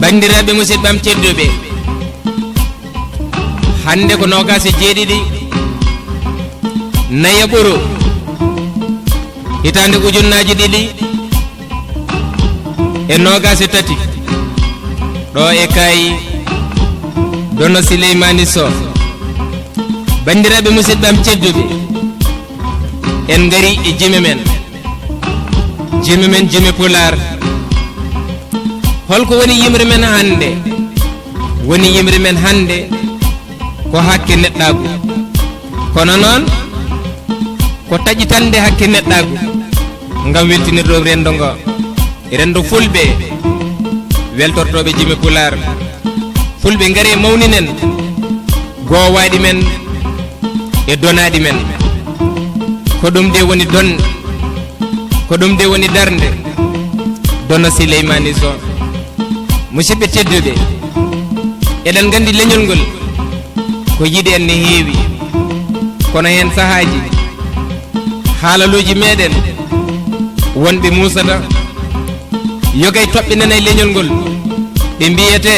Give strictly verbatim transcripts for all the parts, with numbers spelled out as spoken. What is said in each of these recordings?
Banndiraaɓe musidɓe am tedduɓe, hannde ko noogaas e jeeɗiɗi nayaɓuru hitaande ujunnaaji ɗiɗi e noogaas e tati, ɗo e kaayi Dono Sileymaani Soh. Banndiraaɓe musidɓe am tedduɓe, en ngari e jime men. Jime men, jime Pulaar. Holko woni yimre men hannde? Woni yimre men hannde ko hakke neɗɗaagu. Kono noon, ko taƴitande hakke neɗɗaagu ngam weltinirde renndo ngo. Renndo Fulɓe, weltortooɓe jime Pulaar. Fulɓe, ngare mawninen goowaaɗi men e donaaɗi men. Ko ɗum de woni don, ko ɗum de woni darnde Dono Sileymaani Soh. Musidɓe tedduɓe, eɗen nganndi leñol ngol ko yiɗi en ne heewi, kono heen sahaaji haalalooji meɗen wonɓe muusata, yogay toɓɓinanay leñol ngol, ɓe mbiyete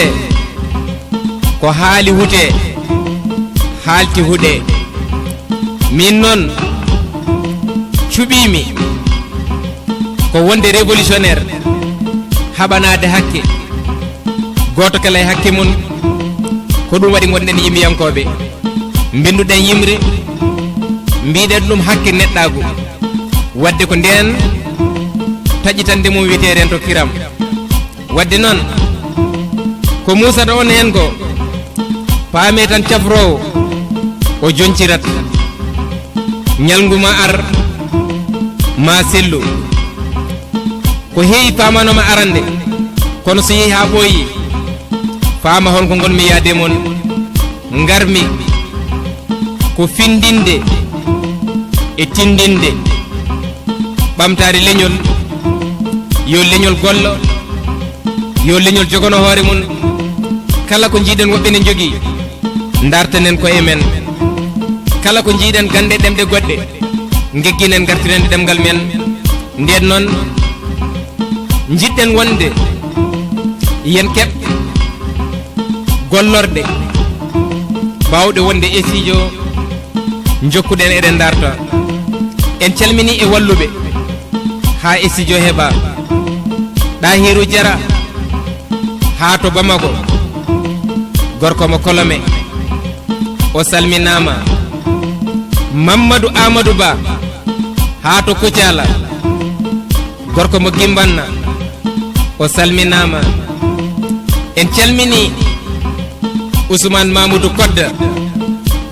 ko haali hutee, haalti huɗee. Min noon cuɓiimi ko wonde révolutionnaire, haɓanaade hakke, gooto kala e hakke mum. Ko ɗum waɗi ngonɗen yimiyankooɓe, mbinnduɗen yimre, mbiɗen ɗum hakke neɗɗaagu. Wadde ko ndeen taƴitande mum wiyetee rento kiram. Wadde noon, ko muusata on heen ko, paamee tan cafroowo o joñcirat. Ñalngu ma ar, ma sellu. Ko heewi paamanooma arande, kono so yehi haa ɓooyi, faama holko ngonmi yaade mon. Ngarmi ko findinde e tindinde ɓamtaare leñol, yo leñol gollo, yo leñol jogono hoore mum. Kala ko njiiɗen woɓɓe ne njogii, ndartanen ko e men. Kala ko njiiɗen gannde ɗemɗe goɗɗe, ngegginen ngartiren ɗemngal men. Ndeen noon, njiɗɗen wonde yen keɓ gollorɗe baawɗe wonde e studio, njokkuɗen eɗen ndarta. En calminii e walluɓe haa e studio heɓa. Ɗahiru Jara haa to Bamako, gorko mo Kolome, o salminaama. Mammadu Amadou Ba haa to Kucala, gorko mo Gimbanna, o salminaama. En calminii Ousmane Mamoudou Kodda,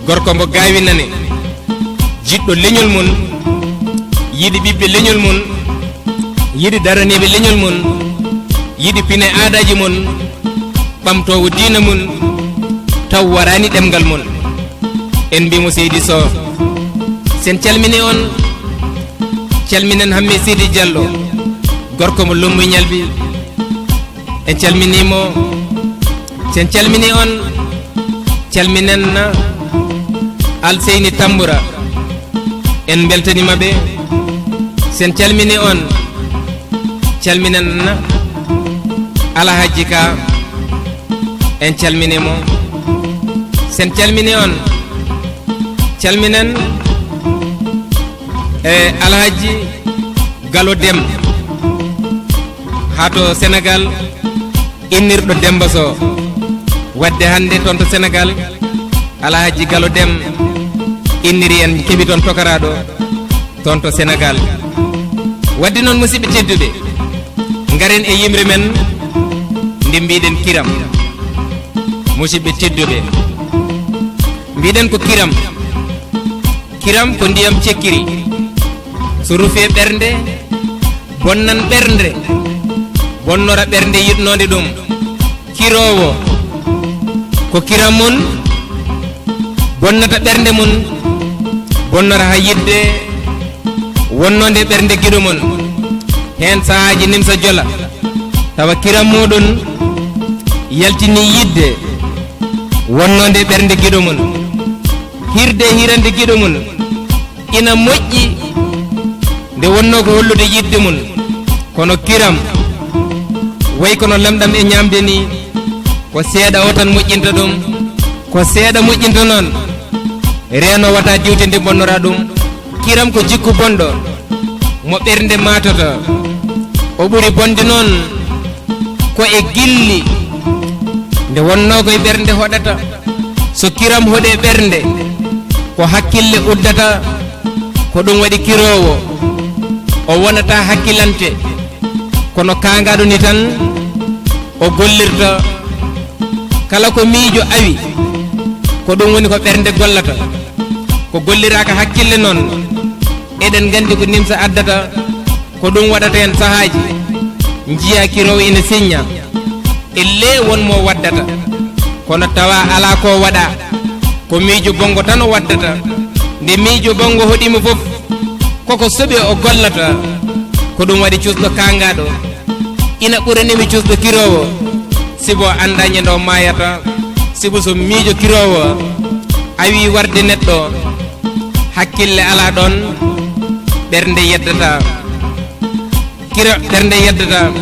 gorko mo Gawinane, jiɗɗo leñol mum, yiɗi ɓiɓɓe leñol mum, yiɗi daraniiɓe leñol mum, yiɗi pine aadaaji mum, ɓamtoowo diina mum, taw waraani ɗemngal mum. En mbiimo seydi Soh, sen calminii on, calminen Hammet Sidi Diallo, gorko mo Lommu Ñalbi. En calminii mo, sen calminii on, calminen Alseyni Tambura. En mbeltaniima ɓe, sen calminii on, calminen Alhaji Ka, en calminii mo, sen calminii on, calminen e Alhaji Galo Dem haa to Sénégal, innirɗo Demba Soh. Wadde hannde toon to Sénégal, Alhaji Galo Dem inniri en, keɓi toon tokaraaɗo toon to Sénégal. Wadde noon, musidɓe tedduɓe, ngaren e yimre men nde mbiɗen kiram. Musidɓe tedduɓe, mbiɗen ko kiram. Kiram ko ndiyam cekkiri. So rufii ɓernde, bonnan ɓernde, bonnora ɓernde yiɗnoonde ɗum. Kiroowo ko kiram mum bonnata ɓernde mum, bonnora haa yiɗde wonnoonde ɓernde giɗo mum. Heen sahaaji nimsa jola, tawa kiram muuɗum yaltinii yiɗde wonnoonde ɓernde giɗo mum. Hirde e hirande giɗo mum ina moƴƴi nde wonnoo ko hollude yiɗde mum, kono kiram, way kono lamɗam e ñaamde nii, Ko seeɗa o tan moƴƴinta ɗum. Ko seeɗa moƴƴinta noon. Reeno wata diwtinde bonnora ɗum. Kiram ko jikku bonɗo. Mo ɓernde maatata. O ɓuri bonde noon. Ko e gilli. Nde wonnoo ko e ɓernde hoɗata. So kiram hoɗe ɓernde. Ko hakkille uddata. Ko ɗum waɗi kiroowo. O wonata hakkilante. Kono kaangaɗo ni tan o gollirta. Kala ko miijo awi, ko ɗum woni ko ɓernde gollata. Ko golliraaka hakkille noon, eɗen nganndi ko nimsa addata. Ko ɗum waɗata heen sahaaji, njiya kiroowo ina siñña. E lee won mo waddata, kono tawa alaa ko waɗa. Ko miijo bonngo tan o waddata. Nde miijo bonngo hoɗimo fof, koko soɓi o gollata. Ko ɗum waɗi cuusɗo kaangaɗo ina ɓuranimi cuusɗo kiroowo. Sibo annda ñande o maayata. Sibu so miijo kiroowo awi warde neɗɗo, hakkille alaa ɗoon, ɓernde yeddata. Kira ɓernde yeddata.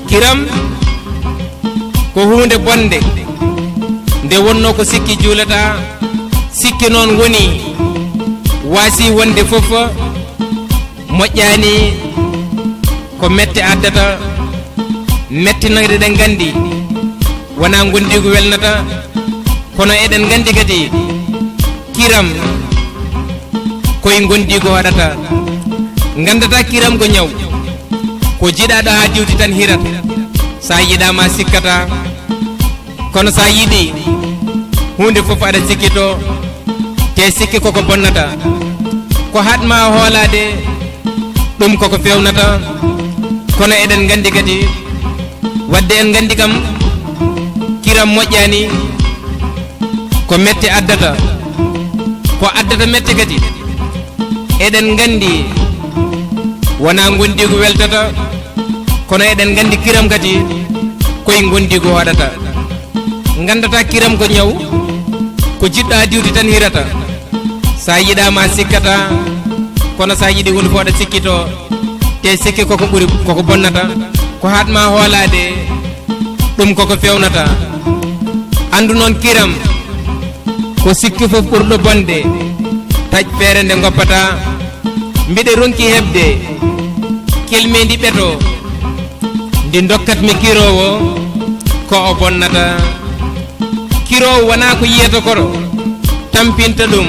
Kiram ko huunde bonde. Nde wonnoo ko sikki juulata, sikki noon woni waasi wonde fof. Moƴƴaani. Ko mette addata. Mette noon eɗen nganndi wonaa ngondiigu welnata. Kono eɗen nganndi kadi kiram koye ngondiigu waɗata. Nganndata kiram ko ñaw. Ko jiɗaaɗo haa diwti tan hirata. So a yiɗaama sikkata. Kono so a yiɗi huunde fof aɗa sikkito. Te sikki koko bonnata. Ko haɗma hoolaade. Ɗum koko feewnata. Kono eɗen nganndi kadi, wadde en nganndi kam, kiram moƴƴaani, ko mette addata. Ko addata mette kadi, eɗen nganndi wonaa ngondiigu weltata. Kono eɗen nganndi kiram kadi, koye ngondiigu hoɗata. Nganndata kiram ko ñaw, ko jiɗɗo haa diwti tan hirata. So a yiɗaama a sikkata, kono so a yiɗi huunde fof aɗa sikkito. Te sikki koko ɓuri, koko bonnata. Ko haɗma hoolaade, ɗum koko feewnata. Anndu noon kiram, ko sikki fof ɓurɗo bonde, taƴ feere nde ngoppata. Mbiɗa ronki heɓde kelmeendi ɓeto, ndi ndokkatmi kiroowo, ko o bonnata. Kiroowo wonaa ko yiyata koto, tampinta ɗum.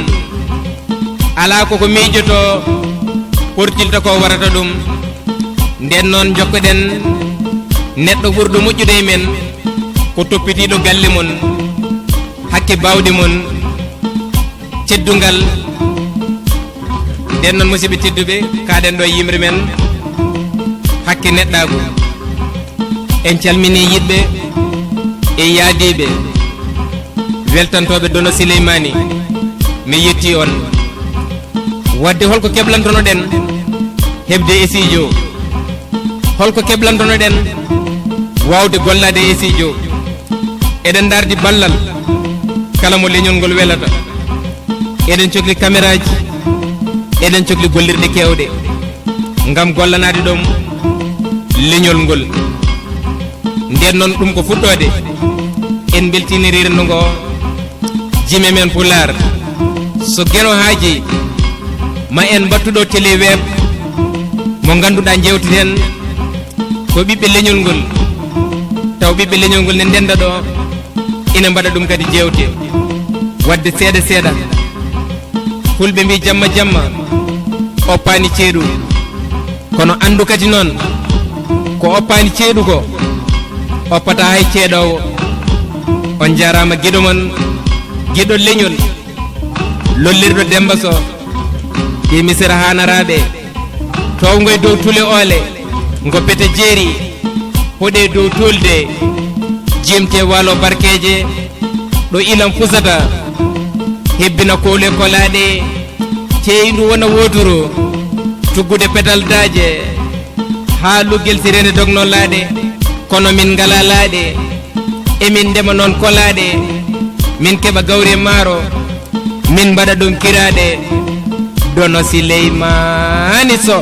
Alaa ko ko miijoto, portilta ko warata ɗum. Nden noon, njokkoɗen neɗɗo ɓurɗo moƴƴude e men, ko toppitiiɗo galle mon, hakke baawɗe mon, teddungal. Nden noon, musidɓe tedduɓe, kaaɗen ɗo e yimre men, hakke neɗɗaagu. En calminii yiɗɓe e yaadiiɓe, weltantooɓe Dono Sileymaani. Mi yetti on. Wadde, holko keblantonoɗen heɓde e sijo? Holko keblantonoɗen waawde gollaade e sijo? Eɗen ndardi ballal kala mo leñol ngol welata. Eɗen cokli kameraaji, eɗen cokli gollirɗe keewɗe ngam gollanaade ɗum leñol ngol. Nden noon, ɗum ko fuɗɗoode. En mbeltiinii renndo ngo, jime men Pulaar. So Geno haajii, ma en mbattu ɗo télé web mo ngannduɗaa njeewteten ko ɓiɓɓe leñol ngol. Taw ɓiɓɓe leñol ngol ne ndennda ɗo, ina mbaɗa ɗum kadi jeewte. Wadde seeɗa seeɗa, Fulɓe mbii jamma jamma oppaani ceeɗu. Kono anndu kadi noon, ko oppaani ceeɗu ko, oppata hay ceeɗoowo. On njaaraama giɗo mon, giɗo leñol, lollirɗo Demmba Soh, ɗi Misira haanaraaɓe, toowngo e dow tule oole, ngo pete jeeri, hoɗe dow tulde, jimte waalo barkeeje, ɗo ilam fusata, hebbina kowle kolaaɗe, ceeyndu wona wooturu, tuggude petal daaje, haa luggel si reende dognoo laaɗe, kono min ngalaa laaɗe, emin ndema noon kolaaɗe, min keɓa gawri e maaro, min mbaɗa ɗum kiraaɗe, Dono Sileymaani Soh.